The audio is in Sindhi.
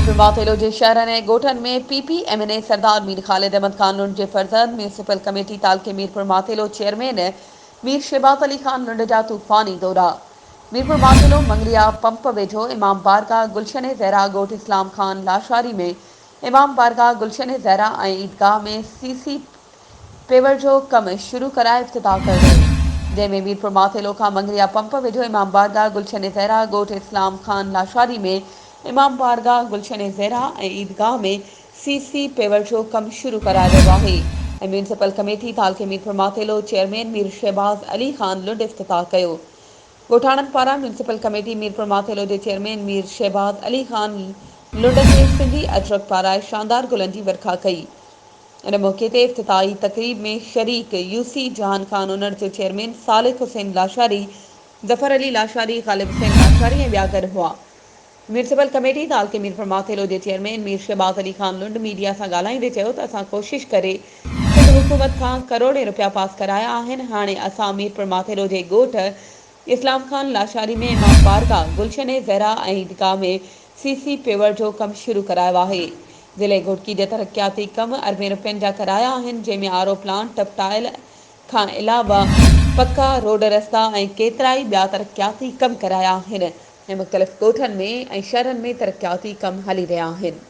ميرپورماٿيلو جي شهرن ۽ ڳوٺن ۾ P P M N A Sardar Mir Khalid Ahmed Khan Lund جي فرزند ميونسپل ڪميٽي تعلقي ميرپورماٿيلو چيئرمين مير شهباز علي خان لنڊ جا طوفاني دورا ميرپورماٿيلو مڱريا پمپ ويجهو امام بارگاهه گلشن زهرا ڳوٺ اسلام خان لاشاري ۾ امام بارگاهه گلشن زهرا ۽ عيدگاهه ۾ سي سي پيور جو ڪم شروع ڪرائي افتتاح ڪيو ويو، جنهن ۾ ميرپور ماٿيلو کان مڱريا پمپ ويجهو امام بارگاهه گلشن زهرا ڳوٺ اسلام خان لاشاري ۾ امام بارگاهه گلشن زهرا ۽ عيدگاهه ۾ سي سي پيور جو ڪم شروع ڪرايو ويو آهي ۽ ميونسپل ڪميٽي تعلقي ميرپور ماٿيلو چيئرمين مير شهباز علي خان لنڊ افتتاح ڪيو. ڳوٺاڻن پاران ميونسپل ڪميٽي ميرپور ماٿيلو جي چيئرمين مير شهباز علي خان لنڊ کي سنڌي اجرڪ پارائي شاندار گلن جي ورکا ڪئي. ان موقعي تي افتتاحي تقريب ۾ شريڪ يو سي جهان خان انڙ جو چيئرمين سالڪ حسين لاشاري، ظفر علي لاشاري، غالب حسين لاشاري ۽ ٻيا گڏ هئا. ميونسپل ڪميٽي تعلقي ميرپور ماٿيلو جي چيئرمين مير شهباز علي خان لنڊ ميڊيا سان ڳالهائيندي چيو ته اسان ڪوشش ڪري سنڌ حڪومت کان ڪروڙين رپيا پاس ڪرايا آهن هاڻي اسان ميرپور ماٿيلو جي ڳوٺ اسلام خان لاشاري ۾ امام بارگاهه، گلشن زهرا ۽ عيدگاهه ۾ سي سي پيور جو ڪم شروع ڪرايو آهي. ضلعي گهوٽڪي جا ترقياتي ڪم اربين رپين جا ڪرايا آهن، جنهن ۾ آر او پلانٽ، ٽپ ٽائل کان علاوه پڪا روڊ رستا ۽ ڪيترائي ٻيا ترقياتي ڪم ڪرايا آهن ۽ مختلف ڳوٺن ۾ ۽ شهرن ۾ ترقياتي ڪم هلي رهيا آهن.